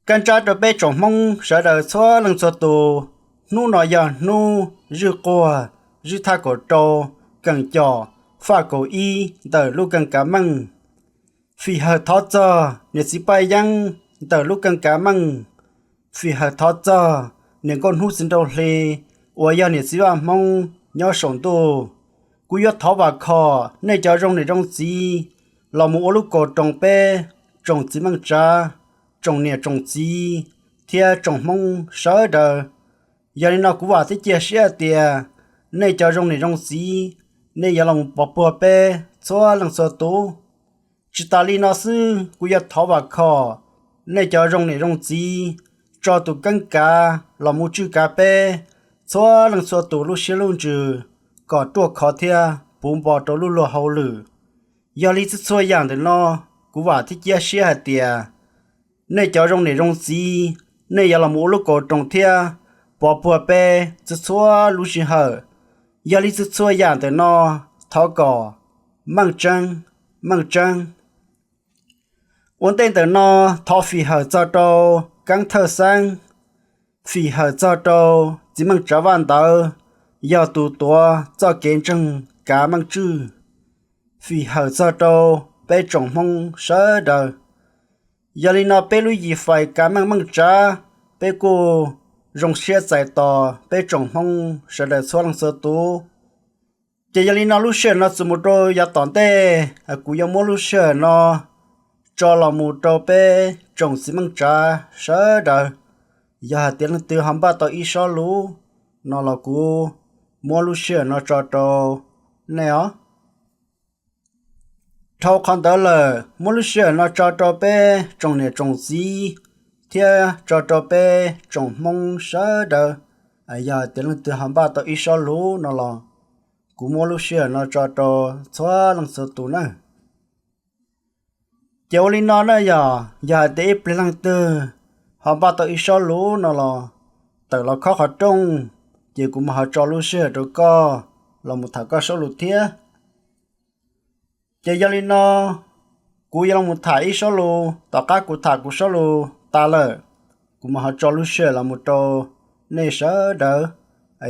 Kab ntsab rau peb tsoom Hmoob sawv daws txhua leej txhua tus, hnub no yog hnub zwj quag, zwj thaj kaum rau, keem com, faj kaum ib ntawm lub keeb kav meej. Fim hawm thov txog niam txiv Paj Yeeb ntawm lub keeb kav meej. Fim hawm thov txog niam nkauj hnub txiv nraug hli uas yog niam txiv Vaj Hmoob nyob saum ntuj. Kuv yuav thov vam khom nej cov zoo niam zoo txiv los mus ua lub kaus roos peb tsoom txiv meej tsav, tsoom niam tsoom txiv thiab tsoom Hmoob sawv daws. Yog li no kuv vam thiab cia siab hais tias nej cov zoo niam zoo txiv, nej yuav los mus pov puag peb txhua leej txhua tus. Tsis tas li no xwb, kuv yuav thov vam khom nej cov zoo niam zoo txiv tso tus keeb kav los mus tswj kav peb txhua leej txhua tus lub siab lub ntsws kom ruaj khov thiab puv npo rau lub luag hauj lwm. Yog li txhua txhua yam ntawm no, kuv vam thiab cia siab hais tias nej cov zoo niam zoo txiv, nej yuav los mus ua lub kaus roos thiab pov puag peb txhua txhua lub sij hawm. Yog li txhua txhua yam ntawm no, thov kom meej tseeb, meej tseeb. Ua ntej ntawm no, thov fim hawm txog rau Keeb Thawj Xeeb, fim hawm txog rau txiv meej tsav Vaj Ntawv, yog tus tuav txoj kev ntseeg kav meej tswj. Fim hawm txog rau peb tsoom Hmoob sawv daws. Yog li no peb lub yim fais kav meej meej tsav, peb kuj zoo siab txais tos peb tsoom Hmoob sawv daws txhua leej txhua tus. Ces yog li no lub sij hawm no txuas mus rau yav tom ntej, kuv yuav muab lub sij hawm no tso los mus rau peb tsoom txiv meej tsav sawv daws. Yog hais tias leej twg ho npaj tau ib sob lus no los kuv muab lub sij hawm no tso rau nej os. Dhau qhov ntawd lawm, muab lub sij hawm no tso rau peb tsoom niam tsoom txiv thiab tso rau peb tsoom Hmoob sawv daws. Yog hais tias leej twg ho npaj tau ib sob lus no los kuv muab lub sij hawm no tso rau txhua leej txhua tus na. Ces ua li no na yog, yog hais tias ib pliag leej twg ho npaj tau ib sob lus no los tawm los khob qhov rooj, ces kuv mam ho tso lub sij hawm rau koj los mus tham koj sob lus thiab. Ces yog li no, kuv yuav los mus tham ib sob lus, tom qab kuv tham kuv sob lus tas lawm, kuv mam ho tso lub sij hawm los mus rau nej sawv daws.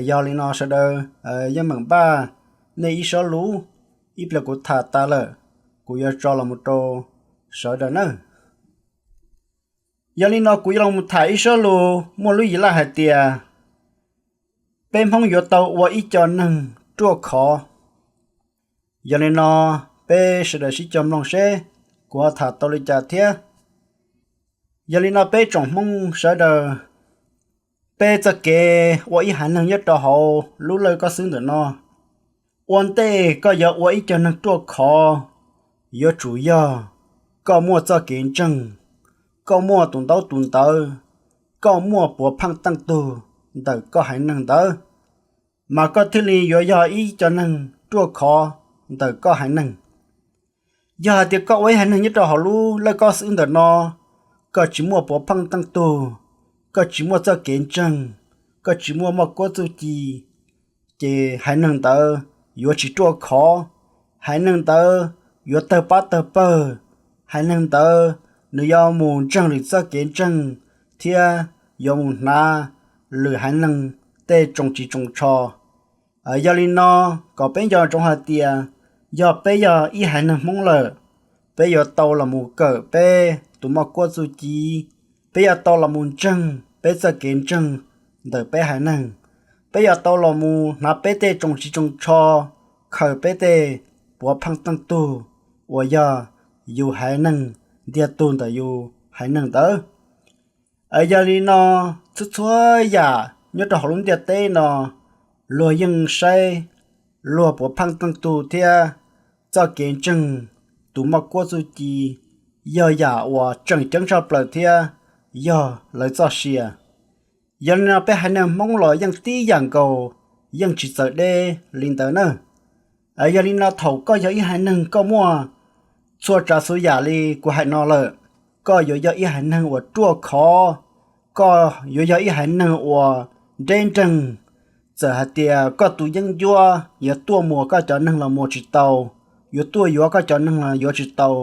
Yog li no sawv daws yeej meem npaj nej ib sob lus, ib pliag kuv tham tas lawm, kuv yuav tso los mus rau sawv daws na. Yog li no kuv yuav los mus tham ib sob lus muaj lub yim laj hais tias, peb Hmoob yuav tau ua ib co neeg ruaj khov. Yog li no, peb sawv daws sib cog mloog seb kuv ho tham tau li cas thiab. Yog li no peb tsoom Hmoob sawv daws, peb txoj kev ua ib haiv neeg nyob rau hauv lub lawj koj xwb ntawm no, ua ntej koj yuav ua ib co neeg ruaj khov, yuav tsum yog koj muaj txoj kev ntseeg, koj muaj tus ntaub tus ntawv, koj muaj puav pheej teej tug ntawm koj haiv neeg ntawd, mas koj thiaj li yuav yog ib co neeg ruaj khov ntawm koj haiv neeg. Yog hais tias koj ua ib haiv neeg nyob rau hauv lub lawj koj xwb ntawm no, koj tsis muaj puav pheej teej tug, koj tsis muaj txoj kev ntseeg, koj tsis muaj moj kuab txuj ci, ces haiv neeg ntawd yuav tsis ruaj khov, haiv neeg ntawd yuav tawg pab tawg pawg, haiv neeg ntawd nws yuav mus ntseeg lwm txoj kev ntseeg thiab yuav mus hnav lwm haiv neeg tej tsoos tsiv tsoos tsho. Yog li no, kom peb nco ntsoov hais tias, yog peb yog ib haiv neeg Hmoob lawm, peb yuav tau los mus kawm peb tus moj kuab txuj ci, peb yuav tau los mus ntseeg peb txoj kev ntseeg ntawm peb haiv neeg, peb yuav tau los mus hnav peb tej tsoos tsiv tsoos tsho, khaws peb tej puav pheej teej tug uas yog yus haiv neeg ntiag tug ntawm yus haiv neeg ntawd. Yog li no, txhua txhua yam nyob rau hauv lub ntiaj teb no, luag yeej saib luag puav pheej teej tug thiab txoj kev ntseeg, tus moj kuab txuj ci, yog yam uas tseem ceeb tshaj plaws thiab yog lawv txoj sia. Yog li no peb haiv neeg Hmoob los yeej tib yam nkaus, yeej tsis txawv deb li ntawd na. Yog li no thaum koj yog ib haiv neeg koj muaj txhua tsav txhua yam li kuv hais no lawm, koj yuav yog ib haiv neeg uas ruaj khov, koj yuav yog ib haiv neeg uas nreb nreeg. Txawm hais tias koj tus yeeb ncuab yuav tuaj muas koj cov neeg los muas tsis tau, yuav tuaj yuav koj cov neeg los yuav tsis tau,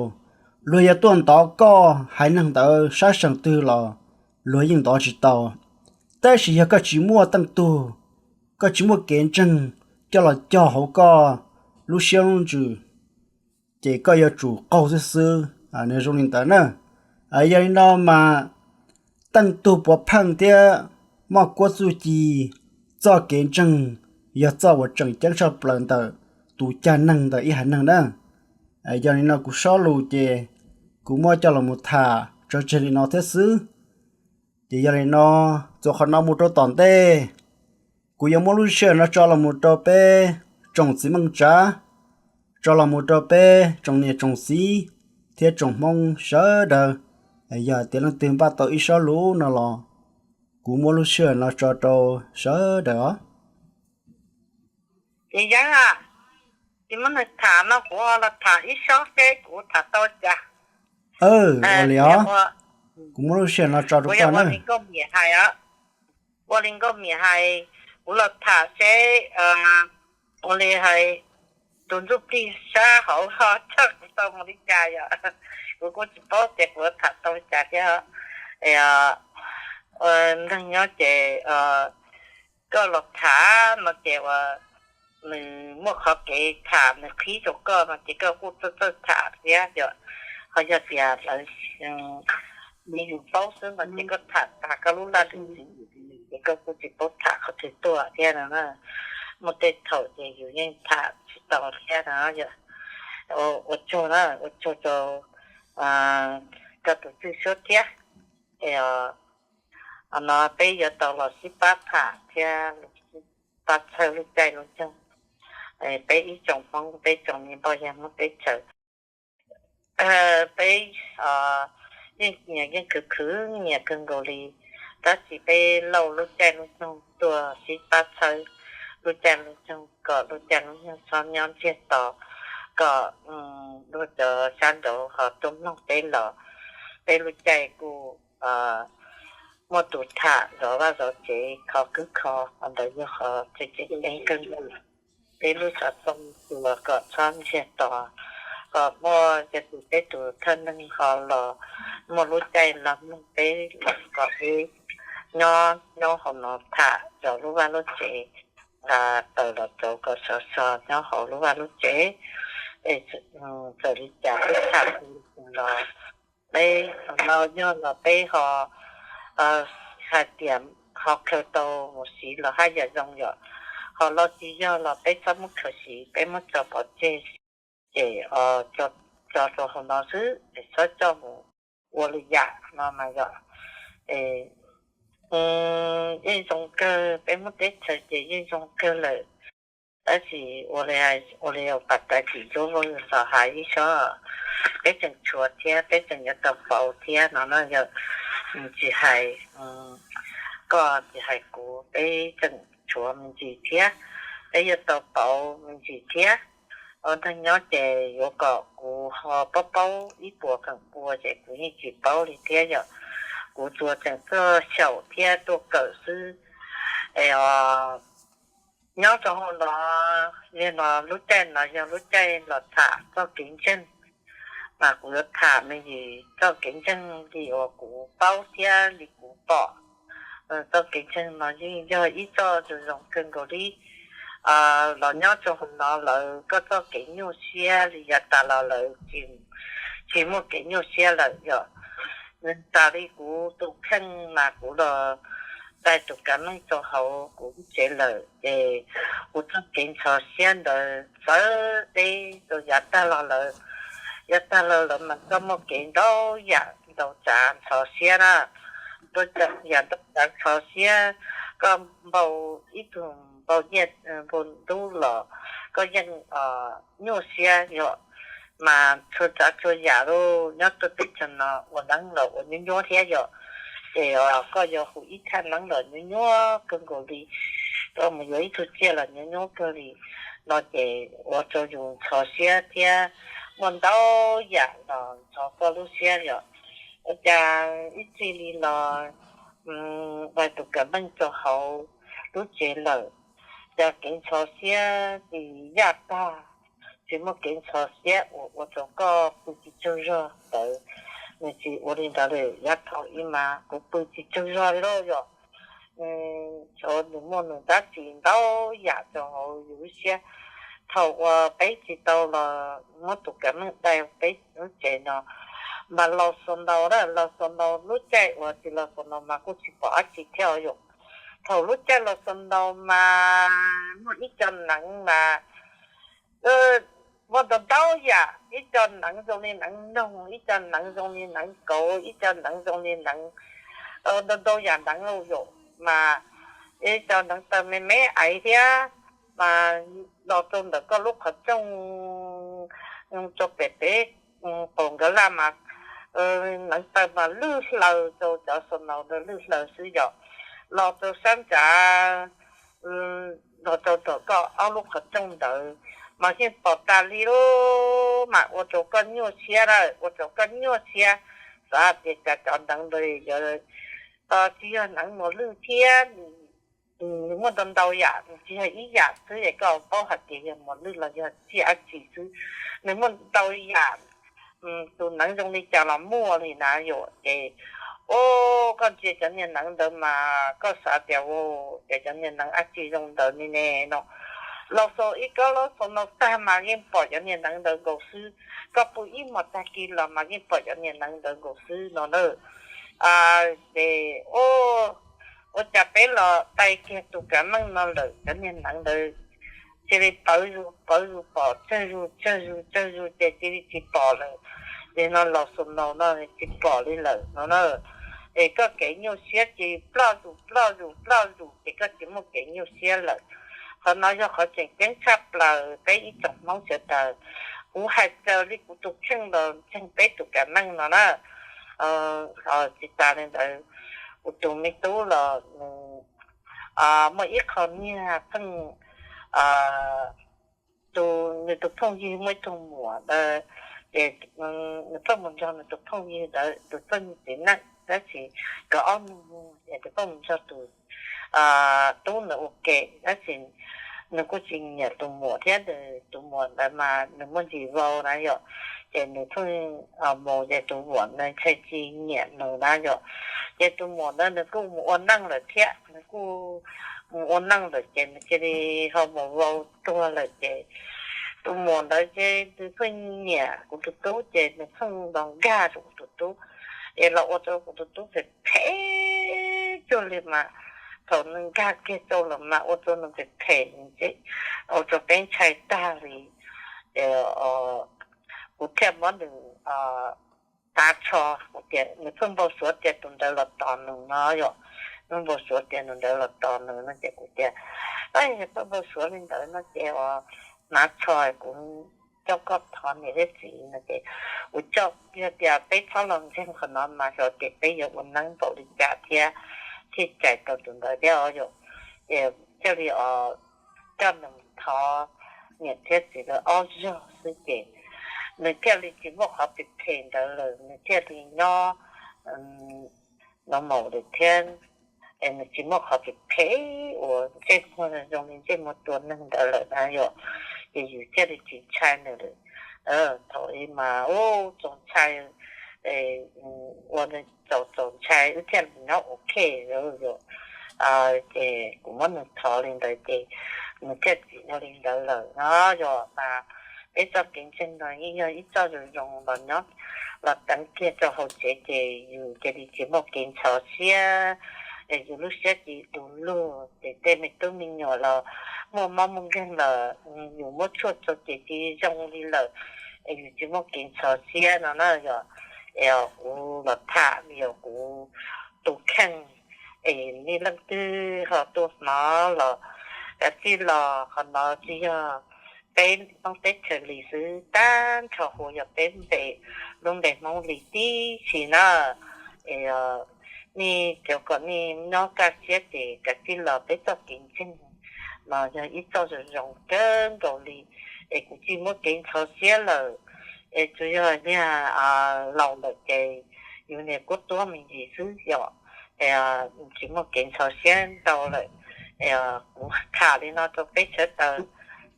luag yuav tuaj ntov koj haiv neeg ntawd sab seem twg los luag yeej ntov tsis tau. Tab sis yog koj tsis muaj teej tug, koj tsis muaj kev ntseeg coj los cog hauv koj lub siab lub ntsws, ces koj yuav tsum qaug xwb xwb. Nws zoo li ntawd na. Yog li no mas teej tug puav pheej thiab moj kuab txuj ci, txoj kev ntseeg yog txoj uas tseem ceeb tshaj plaws ntawm tus cag neeg ntawm ib haiv neeg na. Yog li no kuv sob lus ces kuv muab coj los mus tham tso tseg li no thiab xwb. Ces yog li no, txuas qhov no mus rau tom ntej, kuv yuav muab lub sij hawm no tso los mus rau peb tsoom txiv neej tsav, tso los mus rau peb tsoom niam tsoom txiv thiab tsoom Hmoob sawv daws. Yog tias leej twg npaj tau ib sob lus no los kuv muab lub sij hawm no tso rau sawv daws os. Tsis yeeb, tsis muab nws tham no kuv los tham ib sob seb kuv tham tau cas. Ua li os, kuv muab lub sij hawm no tso rau koj na. Ua li nkauj miam hais, kuv los tham seb ua li hais tus ntsuj plig sab hauv ho txhawj kuv tau mus li cas yom. Kuv kuj tsis paub tias kuv tham tau li cas thiab. Neeg nyob ces koj los tham no ces uas nws muaj qhov kev tham nws qhib rau koj no ces koj kuj txawj txawj tham thiab yom. Ho yog tias lawv li yus paub xwb no ces koj tham tag koj lub laj lub txim ces koj kuj tsis paub tham qhov twg tuaj thiab no na. Muaj tej thaum ces yus yeej tham tsis tau thiab no. Ua tsaug na, ua tsaug rau koj tus txwj suab thiab. Es no peb yuav tau los sib pab tham thiab sib pab txhawb lub caij lub nyoog. Peb ib tsoom Hmoob, peb tsoom me npoj yag Hmoob teb chaws, peb yeej nyias yeej khwv khwv nyias kawg nkaus li, tab sis peb lauj lub caij lub nyoog tuaj sib pab txhawb lub caij lub nyoog kom lub caij lub nyoog txhob nyob ntsiag to, kom luag cov sab nraud ho tuaj mloog peb los peb lub caij kuj muaj tus tham zov vaj zov tsev kho kwb kho, qhov ntawd yog qhov tseem ceeb kawg nkaus. Peb lub xov tooj tuas kom txhob ntsiag to, kom muaj yog tus peb tus thawj neeg ho los muaj lub caij los mloog peb los kom peb nyob nyob hauv no tham zov lub vaj lub tsev, tawm los rau kom sov so nyob hauv lub vaj lub tsev. Txawm li cas peb tham los peb no yog los peb ho hais tias ho khaws tau mus siv los haj yam zoo yom. Ho los tsis yog los peb txhob muab khaws siv, peb muab tso pov tseg, ces tso rau hauv no xwb es txhob coj mus ua lwm yam no mas yom. Yeej zoo kawg, peb Hmoob teb chaws ces yeej zoo kawg lawm. Tab sis ua li ua li pas tas tim lub voj los hais ib sob, peb tseem tshuav thiab peb tseem yuav tau pauv thiab no na yom. Tsis hais koj tsis hais kuv, peb tseem tshuav me ntsis thiab, peb yuav tau pauv me ntsis thiab. Ua neeg nyob ces yuav kom kuv ho paub paub ib puas feem pua ces kuv yeej tsis paub li thiab yom. Kuv tsuas tseem tuaj xyaum thiab tuaj kawm xwb. Es nyob rau hauv no, yog no lub caij no yog lub caij los tham txoj kev ntseeg, mas kuv yuav tham me ntsis txoj kev ntseeg li uas kuv paub thiab li kuv pom. Txoj kev ntseeg no yeej yog ib txoj zoo zoo kawg nkaus li. Los nyob rau hauv no lawm koj txoj kev nyuaj siab li yav tas los lawm tsis muaj kev nyuaj siab lawm yom. Nws tas li kuv tus kheej mas kuv los txais tus kav meej rau hauv kuv lub tsev lawm ces kuv txoj kev ntxhov siab ntawd txawv teb rau yav tag los lawm. Yav tag los lawm mas koj muaj kev ntau yam ntau tsav ntxhov siab na. Ntau yam ntau tsav ntxhov siab, koj npau ib tug npau nyiaj npau ntub los koj yeej nyuaj siab yom. Mas txhua tsav txhua yam los nyob rau teb chaws no ua neeb los ua nyuaj nyuaj thiab yom. Ces koj yuav hu ib thaj neeb los nyuaj nyuaj kawg nkaus li, koj mus yuav ib tug tsiaj los nyuaj nyuaj kawg li no ces ua rau yus ntxhov siab thiab muaj ntau yam los ntxhov koj lub siab yom. Ua cas ib txij li los txais tus kav meej rau hauv lub tsev lawm, cas kev ntxhov siab tsis yaj tag, tsis muaj kev ntxhov siab uas ua rau koj pw tsis tsaug zog ntawd. Nws tsis ua li ntawd li, yav thaum ub mas kuv pw tsis tsaug zog li lauj yom. Nws muaj nws dab tsi ntau yam rau hauv yus lub siab. Thaum uas peb tsis tau los muab tus kav meej dai peb lub tsev no, mas los xaus ntau, los xaus ntau lub caij uas tsis los xaus ntau mas kuj tsis pom dab tsi thiab yom. Thaum lub caij los xaus ntau mas muaj ib co neev mas muaj ntau ntau yam, ib co neev zoo li neev noog, ib co neev zoo li neev kauv, ib co neev zoo li neev, ntau ntau yam neev lauj yom. Mas ib co neev taw me me aiv thiab, mas los rau ntawm koj lub qhov rooj rau pem peb qaum nkawd laj mas neev taw mas lwj hlaws rau cov xaus ntau ntawd lwj hlaws xwb yom. Los rau sab ntsav los rau tom koj ob lub qhov rooj ntawd mas yeej pom tas li lub, mas ua rau koj nyuaj siab lawm, ua rau koj nyuaj siab. Xav hais tias cas cov neev ntawd yuav tsis yog neev mos lwj thiab, nws muaj ntau ntau yam, nws tsis yog ib yam xwb es koj paub hais tias yog mos lwj los yog tsiaj dab tsi xwb, nws muaj ntau yam. Tus neev zoo li cas los muaj li na yom. Ces o, koj ntsia cov niag neev ntawd mas koj xav tias, ces cov niag neev dab tsi zoo ntawd ne ne no. Los xaus ib kob los xaus no tag mas yeej pom cov niag neev ntawd nkaus xwb. Koj pw ib hmos tag kis los mas yeej pom cov niag neev ntawd nkaus xwb no na. Ces ua cas peb los dai kiag tus kav meej no lawm cov niag neev ntawd cia li pawv zus pawv zus pom tsawg zus tsawg zus tsawg zus ces cia li tsis pom lawm. Ces no los xaus no no tsis pom li lawm no na. Es koj kev nyuaj siab ces ploj zus ploj zus ploj zus ces koj tsis muaj kev nyuaj siab lawm. Qhov no yog qhov tseem ceeb tshaj plaws peb ib tsoom Hmoob sawv daws. Kuv hais raws li kuv tus kheej los ntseeg peb tus kav meej no na. Tsis tas li ntawd, kuv tus me tub los nws muaj ib qho niag pheej, nws tus phooj ywg muaj ib tug muam ntawd, ces nws pheej mus nrog nws tus phooj ywg ntawd tus phooj ywg txiv neej tab sis nkawd ob nus, ces nws pheej mus nrog tus tub ntawd ua ke tab sis nws kuj tsis nyiam tus muam thiab, tus muam ntawd mas nws muaj ntsis vau na yom. Ces nws pheej mus ces tus muam ntawd ntshai tsis nyiam nws na yom. Ces tus muam ntawd nws kuj mus ua neej lawm thiab, nws kuj mus ua neej lawm ces nws cia li ho mus vau tuag lawm ces tus muam ntawd ces nws pheej nyiam kuv tus tub ces nws pheej los nkag rau kuv tus tub, es los ua rau kuv tus tub phem phem cuag li mas. Thaum nws nkag kiag rau lawm mas ua rau nws phem phem, ua rau peb ntshai tag li. Kuv thiaj muab nws hnav tsho, kuv tias nws pheej npau suav tias tus ntawd los tos nws no yom. Nws npau suav tias tus ntawd los tos nws no ces kuv tias, pheej npau suav li ntawd no ces hnav tsho kuv coj koj thov niam thiab txiv no ces kuv coj, yog tias peb txhob los ntseeg qhov no mas xyov tias peb yuav ua neeb npaum li cas thiab thiaj cais tau tus ntawd thiab os yom. Ces thiaj li coj nws thov niam thiab txiv lawv ob zaug xwb ces nws thiaj li tsis muaj qhov phem phem ntawd lawm, nws thiaj li nyob normal lawm thiab. Es nws tsis muaj qhov phem phem uas ntsej muag zoo li ntsej muag tua neeg ntawd lawm na yom. Ces yus thiaj li tsis ntshai nws lawm. Thaum i mas ub txaus ntshai, ua txaus txaus ntshai wb thiaj li nyob ok yom. Ces kuv muab nws thov li ntawd ces nws thiaj tsis ua li ntawd lawm no yom. Mas peb txoj kev ntseeg no yeej yog ib txoj zoo zoo los nyob los teev kiag rau hauv tsev ces yus cia li tsis muaj kev ntxhov siab, yus lub siab cia li du lug ces tej me tub me nyuam los muaj mob muaj nkeeg los yus muab tshuaj rau ces cia li zoo li lawm, es yus tsis muaj kev ntxhov siab no na yom. Es kuv los tham vim yog kuv tus kheej, es nej leej twg ho tuaj hnov los kav tsij los, qhov no tsis yog peb Hmoob teb chaws li xwb, tag nrho huv yog peb npe, lub npe Hmoob li tib si na. Es nej cov kom nej nyob kaj siab ces kav tsij los, peb txoj kev ntseeg no yog ib txoj zoo zoo kawg nkaus li. Es kuv tsis muaj kev ntxhov siab lawm. Es tsuas yog niag laus lawm ces yus niag kuab tuab me ntsis xwb yom. Tsis muaj kev ntxhov siab ntau lawm. Kuv tham li no rau peb sawv daws,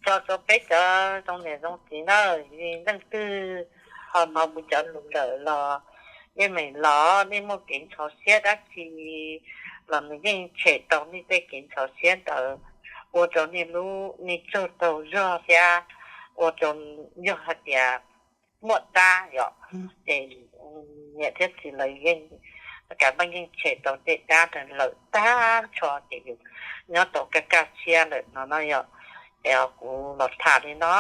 tso rau peb cov zoo niam zoo txiv na, leej twg ho hnov kuv cov lus lawm los Yeej meem los nej muaj kev ntxhov siab dab tsi los nws yeej tshem tau nej tej kev ntxhov siab ntawd, ua rau nej lub neej tsaug taug zog thiab ua rau yog hais tias muaj dab yom, ces niam thiab txiv lawv yeej, Kav Meej yeej tshem tau tej dab ntawd lawm tag nrho ces yus nyob tau kaj kaj siab lawm no no yom. Es kuv los tham li no,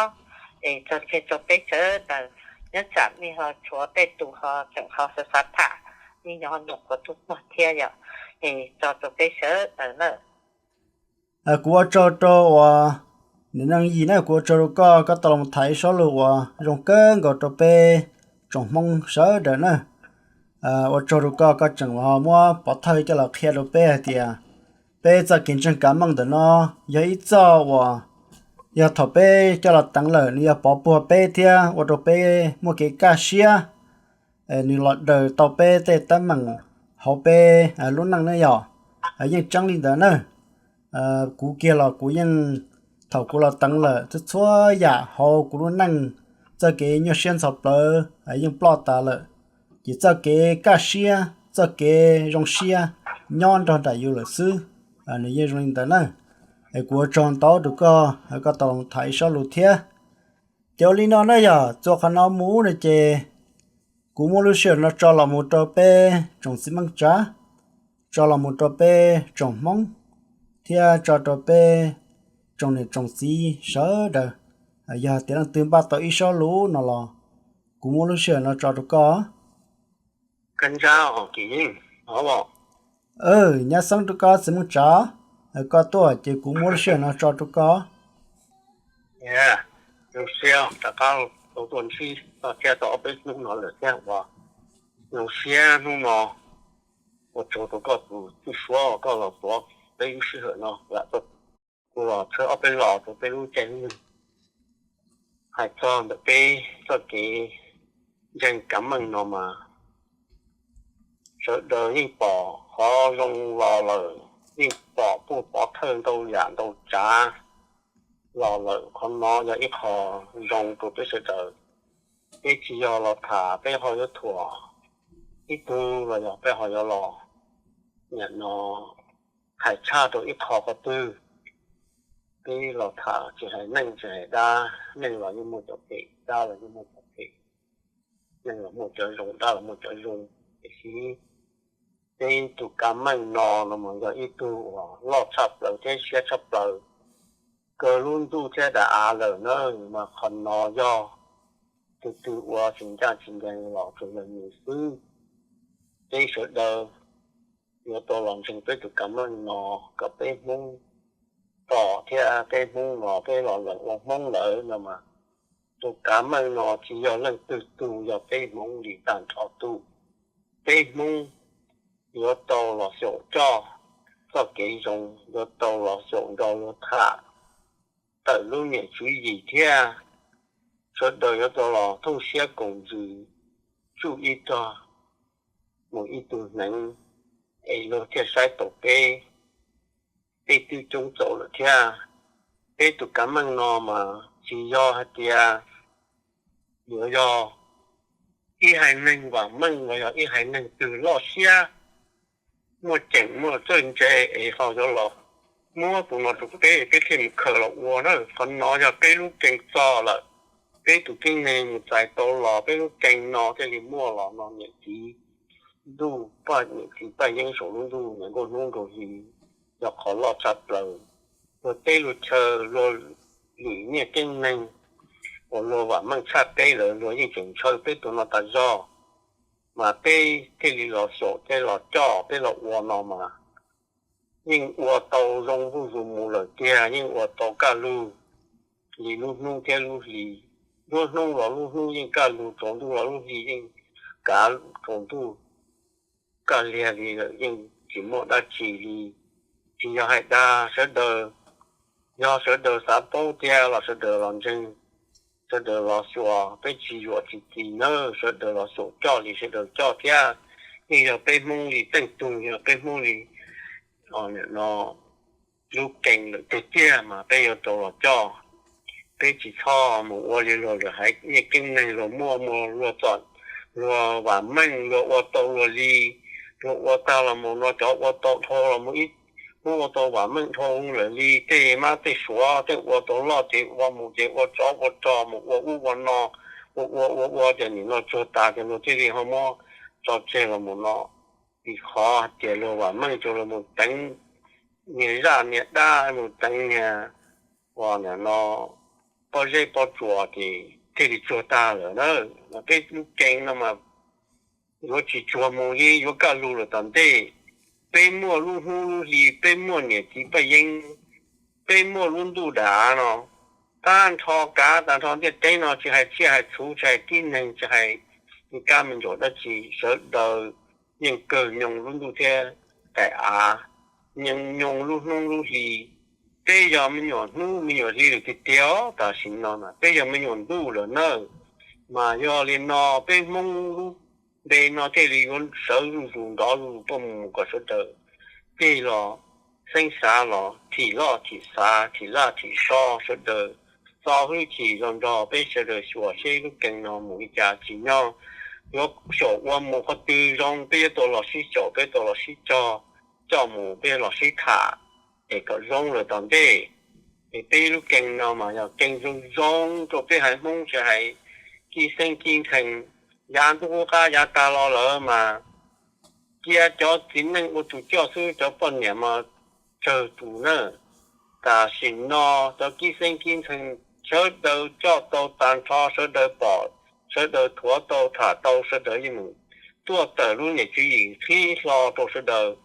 es tso tseg rau peb sawv daws, nyob tsam nej ho tshuav tej tus ho tseem ho xav xav tham, nej nyob nyuam qhuav tuaj pog thiab yom. Es tso rau peb sawv daws na. Kuv ua tsaug rau uas, niam neej Yim na, kuv ua tsaug rau koj, koj tau los tham ib sob lus uas zoo kawg nkaus rau peb tsoom Hmoob sawv daws na. Ua tsaug rau koj, koj tseem los muab pov thawj coj los qhia rau peb hais tias peb txoj kev ntseeg Kav Meej ntawm no yog ib txoj uas yog thaum peb coj los teev lawm nws yog pov puag peb thiab ua rau peb muaj kev kaj siab. Nws los daws tau peb tej teeb meem hauv peb lub neej ne yom. Yeej tseeb li ntawd na. Kuv kiag los kuv yeej, thaum kuv los teev lawm txhua txhua yam hauv kuv lub neej, txoj kev nyuaj siab ntxhov plawv yeej ploj tas lawm, ces txoj kev kaj siab, txoj kev zoo siab nyob nrog nraim yus lawm xwb, nws yeej zoo li ntawd na. Es kuv ua tsaug ntau rau koj, koj tau los tham ib sob lus thiab. Ces ua li no na yog txuas qhov no mus no ces kuv muab lub sij hawm no tso los mus rau peb tsoom txiv Meej Tsav, tso los mus rau peb tsoom Hmoob, thiab tso rau peb tsoom niam tsoom txiv sawv daws. Yog tias leej twg npaj tau ib sob lus no los kuv muab lub sij hawm no tso rau koj. Nyab xeeb rau koj txiv Meej Tsav, koj tuaj ces kuv muab lub sij hawm no tso rau koj. Zoo siab rov qab tau tuaj ntsib koj thiab tau ob peb hnub no lawm thiab uas zoo siab hnub no ua tsaug rau koj tus tub suav koj los tuav peb lub sij hawm no lam tau kuv los tshawb ob peb los rau peb lub caij lub nyoog hais txog ntawm peb txoj kev ntseeg Kav Meej no mas sawv daws yeej pom qhov zoo los lawm, yeej pom puj pov thawj ntau yam ntau tsav los lawm. Qhov no yog ib qho zoo rau peb sawv daws. Peb tsis yog los tham peb ho yuav thuam ib tug los yog peb ho yuav los nim no hais tshaj rau ib qho qhov twg. Peb los tham tsis hais neej tsis hais dab, neej los yeej muaj cov phem, dab los yeej muaj cov phem, neej los muaj cov zoo, dab los muaj cov zoo. Tiam sis peb tus Kav Meej no no mas yog ib tug uas loj tshaj plaws thiab siab tshaj plaws, kawg lub ntuj thiab daim av lawm na. Mas qhov no yog tus twg ua tsis ncaj tsis ncees los tsuas yog nws xwb. Peb sawv daws yuav tau los ntseeg peb tus Kav Meej no kom peb Hmoob pom thiab peb Hmoob no peb los lawm ua Hmoob lawm no mas tus Kav Meej no tsis yog leej twg tug, yog peb Hmoob li tag nrho tug. Peb Hmoob yuav tau los xyaum coj txoj kev zoo, yuav tau los xyaum nrog luag tham tawm lub niam tswv yim thiab sawv daws yuav tau los thooj siab koom ntsws tsuj ib tog mus ib tug hneev es luag thiaj saib tau peb. Peb twb coob txaus lawm thiab. Peb tus Kav Meej no mas tsis yog hais tias yuav yog ib haiv neeg vam meej los yog ib haiv neeg twg loj siab muaj ceem muaj txawj ntse es ho yuav los muab tus no rau peb, peb thiaj mus khaws los ua na. Qhov no yog peb lub keeb txog lawm, peb tus tib neeg mus txais tau los peb lub keeb no thiaj li muaj los no. Niam txiv ntuj, paj niam txiv paj yeeb saum lub ntuj, niam nkauj hnub nkaus hli, yog qhov loj tshaj plaws. Luag teb luag chaw, luag lwm niaj tib neeg uas luag vam meej tshaj peb lawm luag yeej tseem ntshaw peb tus no tas zog, mas peb thiaj li los xyaum thiab los coj peb los ua no mas yeej ua tau zoo zuj zus mus lawm tiag, yeej ua tau kaj lug li lub hnub thiab lub hli. Lub hnub los lub hnub yeej kaj lug, tsaus ntuj los lub hli yeej kav tsaus ntuj, kaj liag li lawm yeej tsis muaj dab tsi li. Tsis yog hais dag sawv daws, yog sawv daws xav paub tiag los sawv daws los ntseeg, sawv daws los xyuas, peb tsis yuam tsis txis nawb, sawv daws los xyaum coj li sawv daws coj thiab. Yeej yog peb Hmoob li teej tug, yog peb Hmoob li no lub keeb lawm tiag tiag mas peb yuav tau los coj. Peb tsis txhob mus ua li luag lwm haiv niaj tib neeg luag muaj muaj luag txom luag vam meej luag ua tau luag li, luag ua tag los mus no cov ua tau dhau los mus ib, muab ua tau vam meej dhau lawm li, tej mab tej suav tej ua tau loj ces ua mus ces ua tsov ua rog mus ua ub ua no, ua ua ua ua ces nim no tsuag tas ces luag thiaj li ho muab tso tseg los mus no. Vim qhov hais tias luag vam meej ces luag mus teev niag zaj niag dab mus teev niag uas nim no pob zeb pob tsuas ces thiaj li tsuag tag lawm na. Peb lub keeb no mas yuav tsis tsuag mus li, yuav kaj lug lawm tom ntej. Peb muaj lub hnub lub hli, peb muaj niam txiv paj yeeb, peb muaj lub ntuj dav no, tag nrho kav tag nrho ntiaj teb no tsis hais tsiaj hais txhu tsis hais tib neeg tsis hais li kab me ntsaum dab tsi sawv daws yeej kawg nyoog lub ntuj thiab daim av, nyoog lub hnub lub hli. Peb yog me nyuam hnub me nyuam hli lawm tiag tiag, tam sim no mas peb yog me nyuam ntuj lawm nawb. Mas yog li no peb Hmoob lub npe no thiaj li yuav sawv zuj zus nrov zuj zus tuaj mus kom sawv daws tig los xeeb xav los thim loj thim xav thim laj thim so sawv daws txo hwj chim los nrog peb sawv daws xyuas seb lub keeb no mus li cas tsim nyog yuav xyaum ua mus qhov twg zoo peb yuav tau los sib xyaum peb tau los sib cog coj mus peb los sib tham es kom zoo lawm tom ntej. Es peb lub keeb no mas yog keeb zoo zoo rau peb haiv Hmoob tsis hais kib xeeb kib ntxhee. Yav ntuj qub qab yav tag los lawm mas cia cov txiv neej ua tus coj xwb cov poj niam mas tsawg tus na. Tam sim no cov kib xeeb kib ntxhee sawv daws coj tau tag nrho sawv daws pom sawv daws thuav tau tham tau sawv daws yeej tuaj tawm lub niam tswv yim qhib hlo rau sawv daws.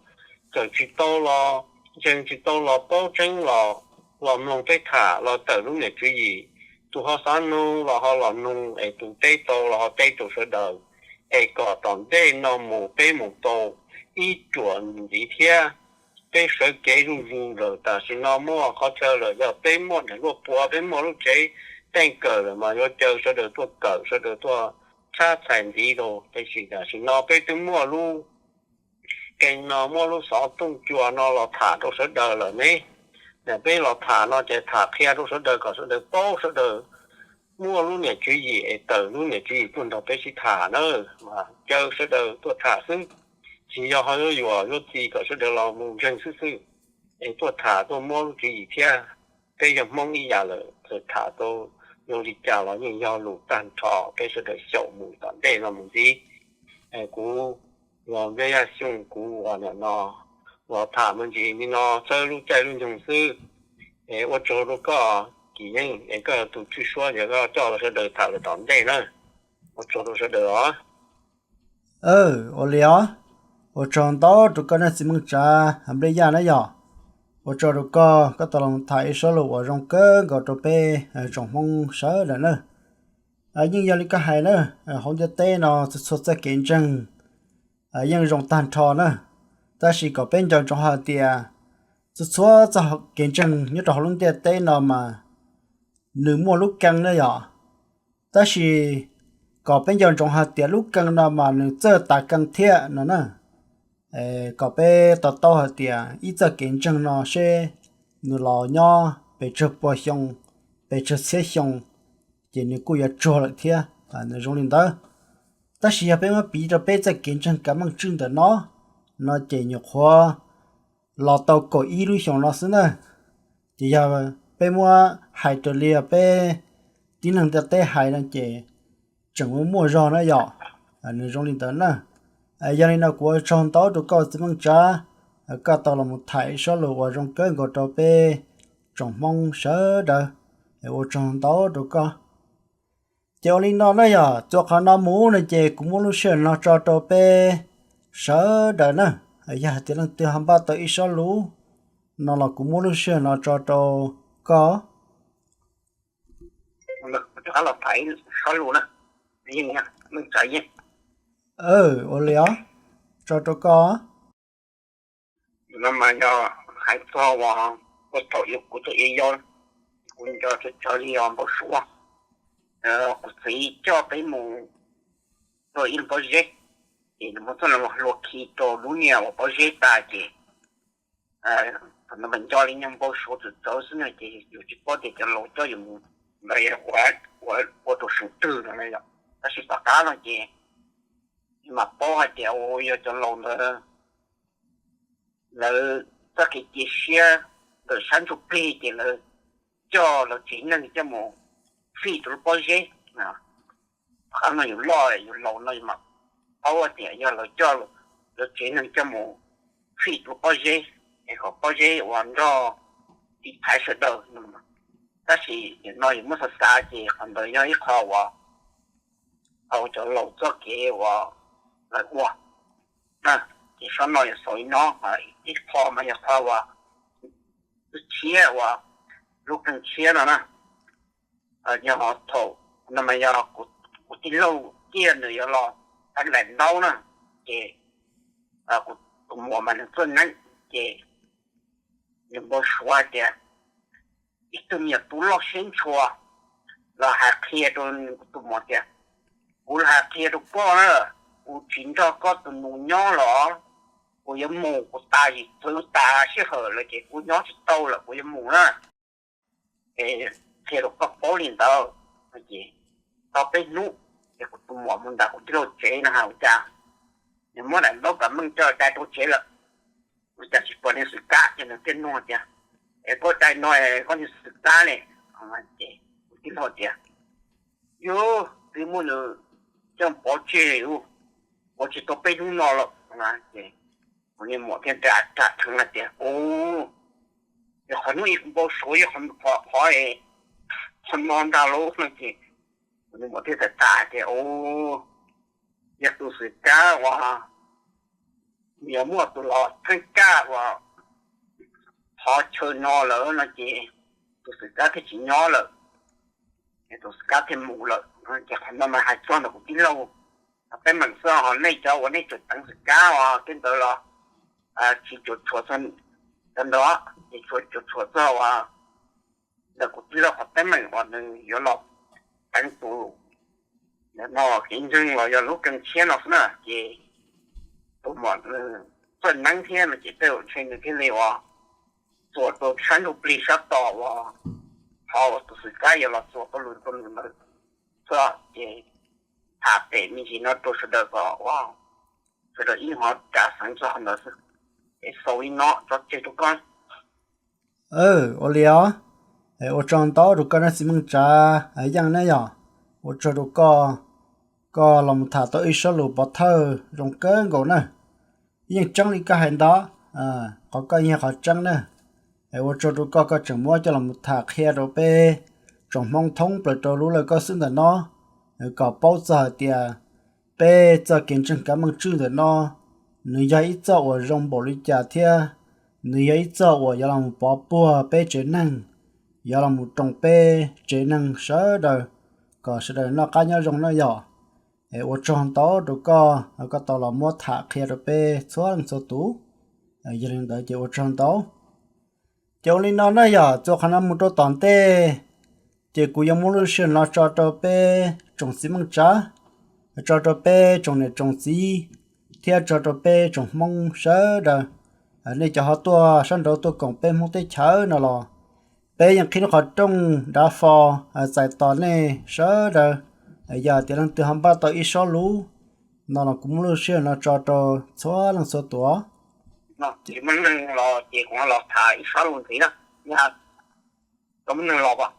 Txawm tsis tau los ntseeg tsis tau los paub tseeb los los mloog peb tham los tawm lub niam tswv yim. Tus ho xav nug los ho los nug es tus teb tau los ho teb rau sawv daws es kom tom ntej no mus peb mus tau ib ruam ntxiv thiab. Peb sawv kev zuj zus lawm tam sim no muaj qhov chaw lawm yog peb muaj niam luaj pua peb muaj lub tsev teej kawm lawm mas yuav caw sawv daws tuaj kawm sawv daws tuaj tshab txhais ntxiv rau. Tiam sis tam sim no peb twb muaj lub keeb no muab lub xov tooj cua no los tham rau sawv daws lawm ne. Peb los tham no ces tham qhia rau sawv daws kom sawv daws paub sawv daws muaj lub niam tswv yim es tawm lub niam tswv yim tuaj nrog peb sib tham na. Mas caw sawv daws tuaj tham xwb, tsis yog ho yuav yuam yuav txi kom sawv daws los mus ntseeg xwb xwb. Es tuaj tham tuaj muab lub tswv yim thiab. Peb yog Hmoob ib yam lawm txawm tham tau zoo li cas los yeej yog lus tag nrho peb sawv daws xyaum mus tom ntej no mus ntxiv. Kuv los Npeb Yaj Xyooj kuv uas nim no los tham me ntsis li no txawb lub caij lub nyoog xwb. Es ua tsaug rau koj Kim Yeej es koj yog tus tswj suab es koj coj sawv daws tham lawm tom ntej na. Ua tsaug rau sawv daws os. Ua li os, ua tsaug ntau rau koj nej txiv Meej Tsav Nplej Yaj na yog. Ua tsaug rau koj, koj tau los tham ib sob lus uas zoo kawg nkaus rau peb tsoom Hmoob sawv daws na. Yeej yog li koj hais na, hauv ntiaj teb no txhua txhua txoj kev ntseeg yeej zoo tag nrho na, tab sis kom peb nco ntsoov hais tias txhua txhua txoj kev ntseeg nyob rau hauv lub ntiaj teb no mas nws muaj lub keeb na yog, tab sis kom peb nco ntsoov hais tias lub keeb no mas nws txawj tas keeb thiab no na. Kom peb to taub hais tias ib txoj kev ntseeg no seb nws los nyob pes tsawg pua xyoo, pes tsawg txhiab xyoo, ces nws kuj yuav tsuag lawm thiab, nws zoo li ntawd. Tab sis yog peb muab piv rau peb txoj kev ntseeg kav meej tswj ntawm no, no ces nyuam qhuav los tau kaum ib lub xyoo no xwb na. Ces yog peb muab hais raws li peb tib neeg ntiaj teb hais no ces tseem muaj muaj zog na yom. Nws zoo li ntawd na. Yog li no kuv ua tsaug ntau rau koj txiv Meej Tsav, koj tau los mus tham ib sob lus uas zoo kawg nkaus rau peb tsoom Hmoob sawv daws. Ua tsaug ntau rau koj. Ces ua li no na yog, txuas qhov no mus no ces kuv muab lub sij hawm no tso rau peb sawv daws na. Yog hais tias leej twg ho npaj tau ib sob lus no los kuv muab lub sij hawm no tso rau koj. Ua li os, tso rau koj. No mas yog hais txog uas puag thaum yog kuv txoj kev yau, kuv nco tsawg tsawg li os npau suav. Kuv txiv coj peb mus rau ib lub pob zeb, ces nws muab txoj hlua khi rau lub niag uas pob zeb tas ces thaum no mas nco li nyuag npau suav txawv txawv xwb no ces yus tsis paub tias cov laus coj yus mus ntawd ua rau xyov twg no na yom. Tab sis tom qab no ces Mas paub hais tias yog cov laus ntawd lawv txoj kev cia siab ntawm sab ntsuj plig ces lawv coj lawv tsev neeg coj mus fij rau lub pob zeb. Qhov no yus loj yus laus no yus mas paub tias yog lawv coj lawv tsev neeg coj mus fij rau lub pob zeb, es kom pob zeb uas nrog tiv thaiv sawv daws. Tab sis nim no yus muab xav xav ces qhov ntawd yog ib qho uas tau cov laus txoj kev uas lawv ua. Ces sab no yog xaus li no, ib qho mas yog qho uas tshiab uas lub qeej tshiab no na. Yog thaum no mas yog kuv tij laug Kiaj nws yuav los thaij daim ntaub na, ces kuv tus muam mas nws txawj neeb, ces nws npau suav tias ib tug me nyuam tub loj siab ntshua los hais qhia rau kuv tus muam tias, kuv los hais qhia rau koj na, kuv tsis nrog koj tus nus nyob los kuv yuav mus, kuv tas zim txwv tas sij hawm lawm ces kuv nyob tsis tau lawm, kuv yuav mus na. Es qhia rau koj paub li ntawd. Ces tau peb hnub ces kuv tus muam mus nram kuv tij laug tsev no hais ua cas nws muab daim ntaub kav meej coj dai rau tsev lawm. Ua cas tsis pom niag Xwm Kab, ces nws thiaj nug tias, es koj dai no koj niag Xwm Kab ne? Ces kuv tij laug tias, yog twb muab nws coj pov tseg, ua tsis tau peb hnub no lawm. Ces kuv niag muam thiaj ram ram dheev hais tias, ua, yog qhov hnub ib kuv npau suav yog qhov, qhov, qhov no ntag lauj no ces kuv niag muam thiaj tham tham hais tias, ua, yog tus Xwm Kab uas yog muaj tus los theej kaj uas qhov chaw no lawm no ces tus Xwm Kab thiaj tsis nyob lawm, tus Xwm Kab thiaj mus lawm. Ces qhov no mas hais txog ntawm kuv tij laug teeb meem xwb, ho nej cov uas nej tseem teev Xwm Kab uas tej ntawd los tsis cuam tshuam txog cov ntawd, ces tsuas cuam tshuam txog uas ntawm kuv tij laug qhov teeb meem uas nws yuav los teev tus ntawm no kev ntseeg los yog lub qeej tshiab no xwb na. Ces tus muam txawj neeb thiab no ces tej zaum ntshe nws thiaj li uas txuas rau sab ntsuj plig sab tom uas qhov uas tus Xwm Kab yuav los txuas rau lwm rau nws ntawd xwb. Ces tham pem me ntsis no rau sawv daws kom ua sawv daws ib nyuag ho tsa xeev txog qhov ntawd xwb. Es xaus li no tso tseg rau koj. Ua li os. Ua tsaug ntau rau koj nej txiv Meej Tsav Yeej ne yom. Ua tsaug rau koj, koj los mus tham tau ib sob lus pov thawj zoo kawg nkaus na. Yeej tseeb li koj hais ntawd, qhov koj yeej qhov tseeb na. Ua tsaug rau koj, koj tseem muab coj los mus tham qhia rau peb tsoom Hmoob thoob plaws rau lub laj kab xwb ntawm no, kom paub txog hais tias peb txoj kev ntseeg kav meej tswj ntawm no, nws yog ib txoj uas zoo npaum li cas thiab nws yog ib txoj uas yuav los mus pov puag peb tsev neeg, yuav los mus roos peb tsev neeg sawv daws kom sawv daws noj qab nyob zoo na yom. Es ua tsaug ntau rau koj, koj tau los muab tham qhia rau peb txhua leej txhua tus. Yog li ntawd ces ua tsaug ntau. Ces ua li no na yom, txuas qhov no mus rau tom ntej, ces kuv yuav muab lub sij hawm no tso rau peb tsoom txiv Meej Tsav, tso rau peb tsoom niam tsoom txiv, thiab tso rau peb tsoom Hmoob sawv daws. Nej cov ho tuaj sab nraud tuaj koom peb Hmoob teb chaws no los peb yeej qhib lub qhov rooj dav fo txais tos nej sawv daws. Yog tias leej twg ho npaj tau ib sob lus no los kuv muab lub sij hawm no tso rau txhua leej txhua tus. Tsis muaj neeg los ces kuv los tham ib sob lus ntxiv na. Tsis tau muaj neeg los as?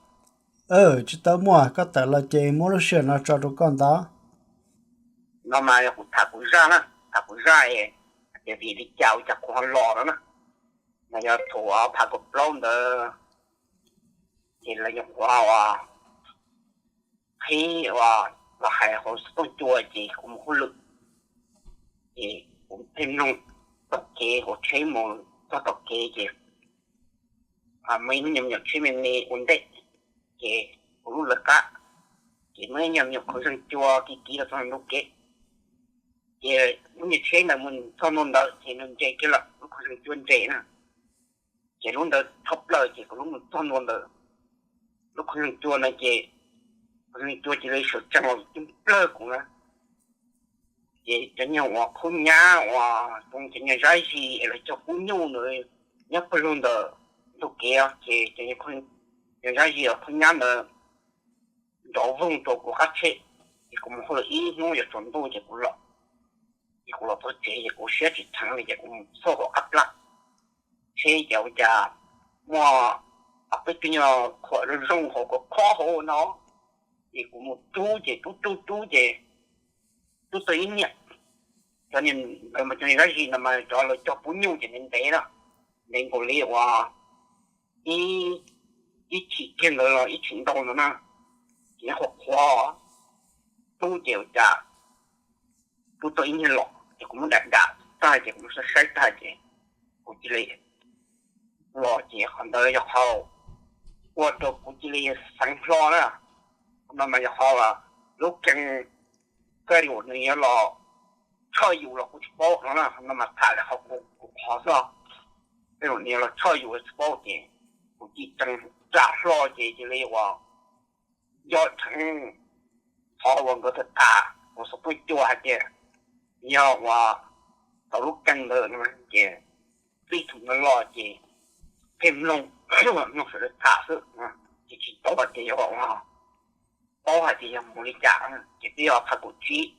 Tsis tau muaj, koj tawm los ces muab lub sij hawm no tso rau koj ntawd. No mas yog kuv tham kuv zaj na, tham kuv zaj, ces vim li cas ua cas kuv ho los no na. Mas yog thaum phav kaum plaub ntawd ces lawv nyuam qhuav qhib uas los hais hauv xov tooj cua ces kuv mus hauj lwm, ces kuv thiaj mloog tom kev hauv tsheb mus txog tom kev ces muaj ib lub nyuam nyuam tsheb me me ua ntej, ces kuv lub lawv qab, ces muaj ib nyuam nyuam qhov zeeg cua kiv kiv los txog ntug kev. Ces lub nyuam tsheb ntawd mus txog ntua ntawd ces nws nres kiag lawm, lub qhov zeeg cua nres na. Ces lub ntawd tshaj plaws ces kuv lub mus txog ntua ntawd, lub qhov zeeg cua no ces qhov zeeg cua cia li sawv tsees los coj plawg kuv na. Ces cov nyuag uas khaub nyab uas zoo cov nyuag zab zis es lawv cog kub nyuj ntawd nyob pawg lug ntawm ntug kev, ces cov nyuag zab zis uas khaub nyab ntawd nrov voog rau kuv qab tsheb, ces kuv mus hauj lwm ib hnub yuav tsaus ntuj ces kuv los. Ces kuv los txog tsev ces kuv siab tsis theev li ces kuv mus txog hauv qab plab, seb ces ua cas muaj ob peb tug nyuag khuam zoo zoo hauv, khob khob hauv no. Ces kuv mus rub ces rub rub rub ces rub tau ib niam, cov niag ntawd mas cov niag dab zis no mas cov lawv cog pub nyuj ces ntev ntev na, ntev nkaus li uas ib, ib tshim kiag ntawd los ib tshim ntau ntawd na, ces qhuav qhuav rub ces ua cas rub tau ib niag los ces kuv muab dam dam tag ces kuv muab saib saib tag ces kuv cia li los ces qhov ntawd yog qhov ua rau kuv cia li xeev hlo na. Qhov no mas yog qhov lub kees, tej zaum nws yuav los tshoj yus los kuv tsis paub no na, qhov no mas tham li qhov kuv qhov xwb. Tej zaum nws yuav los tshoj yus tsis paub ces kuv cia li tsa hlo ces cia li uas nco dheev qhov uas nkawd tham tham kuv xov tooj cua hais tias yog uas tau lub kees ntawd no ces txij thaum ntawd los ces pheej mloog, mloog sawv daws tham xwb, ces tsis tau hais tias yog uas paub hais tias yog mus li cas. Ces twb yog ob phav kaum tsib,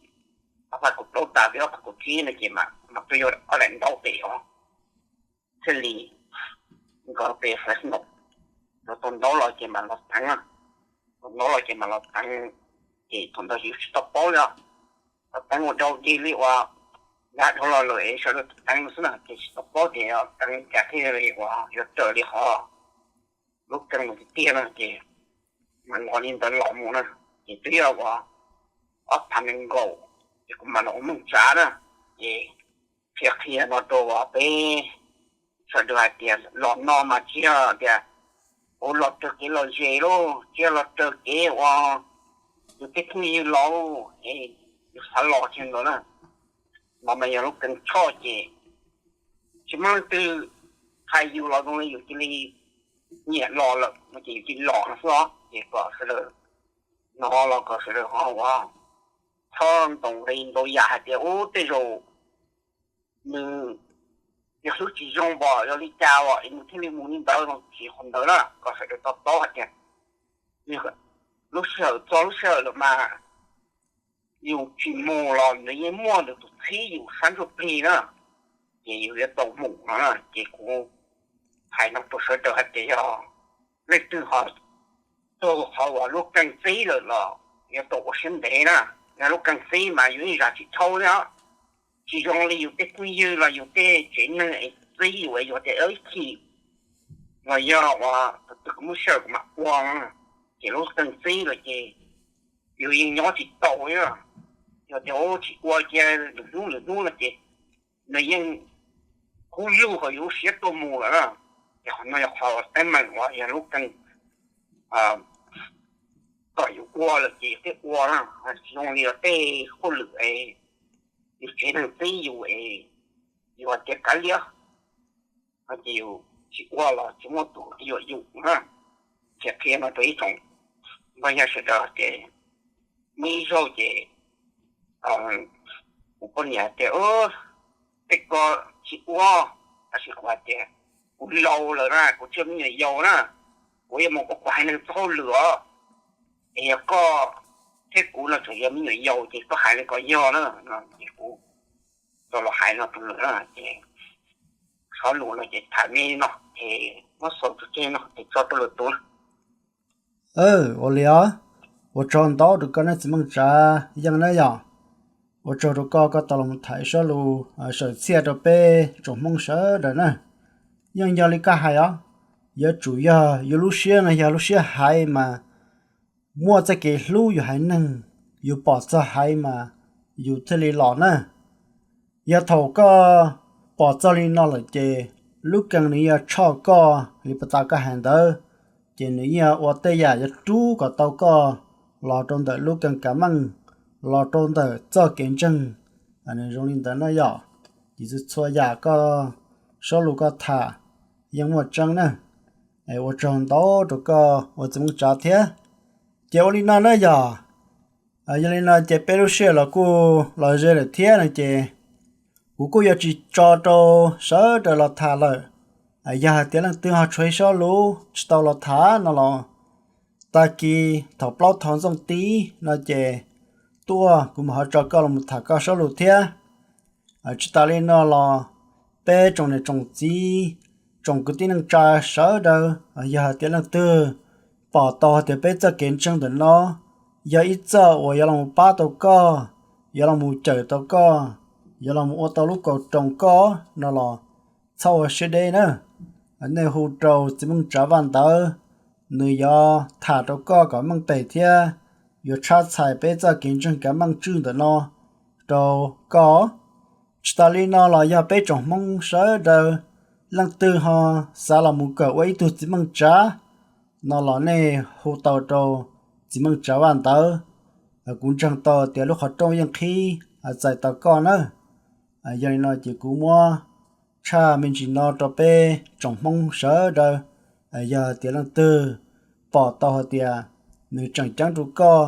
ob phav kaum plaub tas twb yog ob phav kaum tsib no ces mas twb yog ob daim ntaub pem os, thiaj li nkawd pem Fresno, los tau ntaub los ces mam los teev, tau ntaub los ces mam los teev. Ces thaum ntawd yus tsis tau paub li os, los teev ua dau dig li uas nqa dhau los lawm es sawv daws teev no xwb na, ces tsis tau paub tias teev cas thiaj li uas yuav raws li qhov lub kees mus tiag tiag no ces mam los li ntawd los mus na. Ces twb yog uas ob phav nees nkaum ces kuv mam los ua neej tsav na. Ces qhia qhia no rau uas peb sawv daws hais tias los no mas tsis yog tias ua los raws kev lom zem lauj, tsis yog los raws kev uas yus tej phooj ywg los es yus xav los tsis nkaus na. No mas yog lub kees tshoj ces tsis muaj leej twg hais yus los zoo li yus cia li nyiam los lawm no ces yus cia li los no xwb os. Ces kom sawv daws hnov los kom sawv daws ho ua txhob ntaus nqi ntau yam hais tias ub tej zaum nws yog hlwb tsis zoo npaum yog li cas es nws thiaj li mus li ntawd no, tsis qhov ntawd na. Kom sawv daws to taub hais tias lub sij hawm txog lub sij hawm lawm mas yus tsis mus los nws yeej muaj nws tus txhib yus sab ntsuj plig na, ces yus yuav tau mus no na. Ces kuv hais no rau sawv daws hais tias yog leej twg ho taug qhov uas lub kees txib lawm los yuav tau ua siab ntev na. Yog lub kees txib mas yus yeej zam tsis dhau li os. Tsis zoo li yus tej phooj ywg los yus tej tsev neeg es txib yus es yus tias ib chim los yog uas tus twg kuv muab sij hawm kuv mam ua, ces lub kees txib lawm ces yus yeej nyob tsis tau li. Yog tias ua tsis ua cia lwm hnub lwm hnub no ces nws yeej kub lug hauv yus lub siab tuaj mus lawm na. Ces qhov no yog qhov teeb meem uas yog lub kees kom yus ua lawm ces yus thiaj ua na. Tsis zoo li tej hauj lwm es yus tsev neeg txib yus es yus hais tias kav liam, ces yus tsis ua los tsis muaj tus yuam yus na. Ces qhia no rau ib tsoom npawg yawg sawv daws tias muaj ib zaug ces kuv poj niam tias tej ko tsis ua, tab sis kuv hais tias kuv laus lawm na, kuv tsis yog me nyuam yaus na, kuv yuav mus kuv haiv neeg txoj hauj lwm os. Es yog koj thiab kuv no tseem yog me nyuam yaus ces koj hais li ko yog na. Ces kuv tau los hais no rau lawm na. Ces xov lus no ces tham me no ces muab xaus tso tseg no ces tso rau lwm tus na. Ua li os, ua tsaug ntau rau koj nej txiv Meej Tsav Yeej na yom. Ua tsaug rau koj, koj tau los mus tham ib sob lus sawv txhiaj rau peb tsoom Hmoob sawv daws na. Yeej yog li koj hais os, yuav tsum yog yus lub siab no yog lub siab hais mas muaj txoj kev hlub yus haiv neeg, yus pom txog haiv mas yus thiaj li los na. Yog thaum koj pom txog li no lawm ces lub kees nws yuav tshoj koj li puag ta koj hais ntawd, ces nws yeej ua tej yam yuav rub kom tau koj los rau ntawm lub kees kav meej, los rau ntawm txoj kev ntseeg. Nws zoo li ntawd na yom. Ces txhua txhua yam koj, sob lus koj tham yeej muaj tseeb na. Ua tsaug ntau rau koj ua txiv Meej Tsav thiab. Ces ua li no na yom. Yog li no ces peb lub sij hawm los kuj los ze lawm thiab no ces kuv kuj yuav tsis tso rau sawv daws los tham lawm. Yog hais tias leej twg ho tshuav ib sob lus tsis tau los tham no los tag kis thaum plaub thaum ntxooj tib no ces tuaj kuv mam ho tso koj los mus tham koj sob lus thiab. Tsis tas li no los peb tsoom niam tsoom txiv, tsoom kwv tij neej tsa sawv daws, yog hais tias leej twg pom tau hais tias peb txoj kev ntseeg ntawm no yog ib txoj uas yuav los pab tau koj, yuav los cawm tau koj, yuav los ua tau lub kaus roos koj no los txhob ua siab deb na. Nej hu rau txiv Meej Tsav Vaj Ntawv, nws yuav tham rau koj kom meej pem thiab yuav tshab txhais peb txoj kev ntseeg kav meej tswj ntawm no rau koj. Tsis tas li no los yog peb tsoom Hmoob sawv daws leej twg ho xav los mus kawm ua ib tug txiv meej tsav no los nej hu tau rau txiv Meej Tsav Vaj Ntawv. Kuv ntseeg tau tias lub qhov rooj yeej qhib txais tau koj na. Yog li no ces kuv muab tshaj me ntsis no rau peb tsoom Hmoob sawv daws. Yog tias leej twg pom tau hais tias nws tseem ceeb rau koj,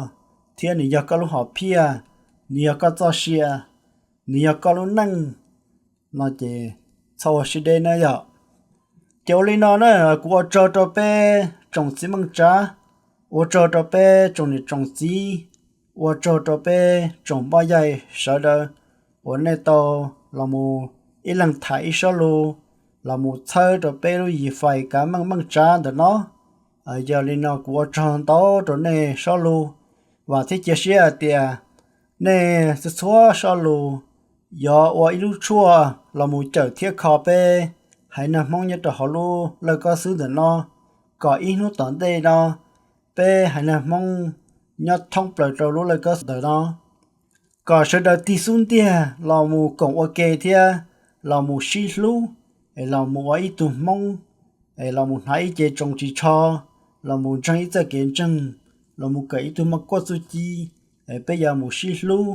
thiab nws yog koj lub hom phiaj, nws yog koj txoj sia, nws yog koj lub neej no ces txhob ua siab deb na yom. Ces ua li no na, kuv ua tsaug rau peb tsoom txiv Meej Tsav, ua tsaug rau peb tsoom niam tsoom txiv, ua tsaug rau peb tsoom npoj yaig sawv daws uas nej tau los mus ib leeg tham ib sob lus los mus txhawb rau peb lub yim fais kav meej Meej Tsav ntawm no. Yog li no kuv ua tsaug ntau rau nej sob lus, vam thiab cia siab hais tias nej txhua txhua sob lus yuav ua ib lub tshuaj los mus cawm thiab kho peb haiv neeg Hmoob nyob rau hauv lub lawj kob xwb ntawm no, kom ib hnub tom ntej no peb haiv neeg Hmoob nyob thoob plaws rau lub lawj kob ntawm no, kom sawv daws tig xub ntiag los mus koom ua ke thiab los mus sib hlub, es los mus ua ib tug Hmoob, es los mus hnav ib ce tsoos ris tsho, los mus ntseeg ib txoj kev ntseeg, los mus kawm ib tug moj kuaj txuj ci, es peb yuav mus sib hlub,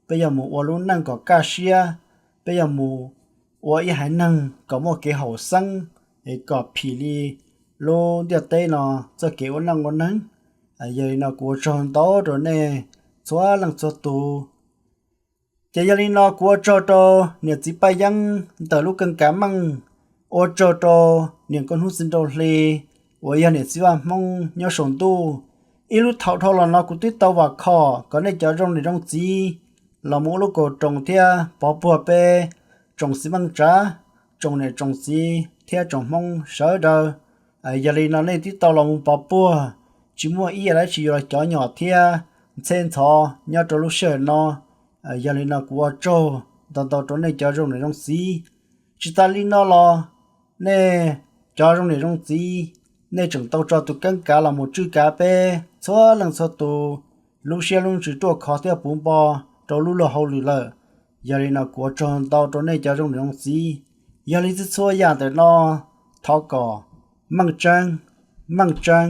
peb yuav mus ua lub neej kom kaj siab, peb yuav mus ua ib haiv neeg kom muaj kev haum xeeb, es kom phim li lub ntiaj teb no txoj kev ua neej ua neeg. Yog li no kuv ua tsaug ntau rau nej txhua leej txhua tus. Ces yog li no kuv ua tsaug rau niam txiv Paj Yeeb ntawm lub kawm kav meej, ua tsaug rau niam nkauj hnub txiv nraug hli uas yog niam txiv Vaj Hmoob nyob saum ntuj. Ib lub thaum dhau los no kuv twb tau vam khom kom nej cov zoo niam zoo txiv los mus ua lub kaus roos thiab pov puag peb tsoom txiv Meej Tsav, tsoom niam tsoom txiv thiab tsoom Hmoob sawv daws. Yog li no nej twb tau los mus pov puag, tsis muaj ib yam dab tsi yuav los cov nyom thiab ntxheb ntxhov nyob rau lub sij hawm no. Yog li no kuv ua tsaug ntau ntau rau nej cov zoo niam zoo txiv. Tsis tas li no los nej cov zoo niam zoo txiv, nej tseem tau tso tus keeb kav los mus tswj kav peb txhua leej txhua tus lub siab lub ntsws ruaj khov thiab puv npo rau lub luag hauj lwm lawm. Yog li no kuv ua tsaug ntau rau nej cov zoo niam zoo txiv. Yog li txhua txhua yam ntawm no, thov kom meej tseeb, meej tseeb,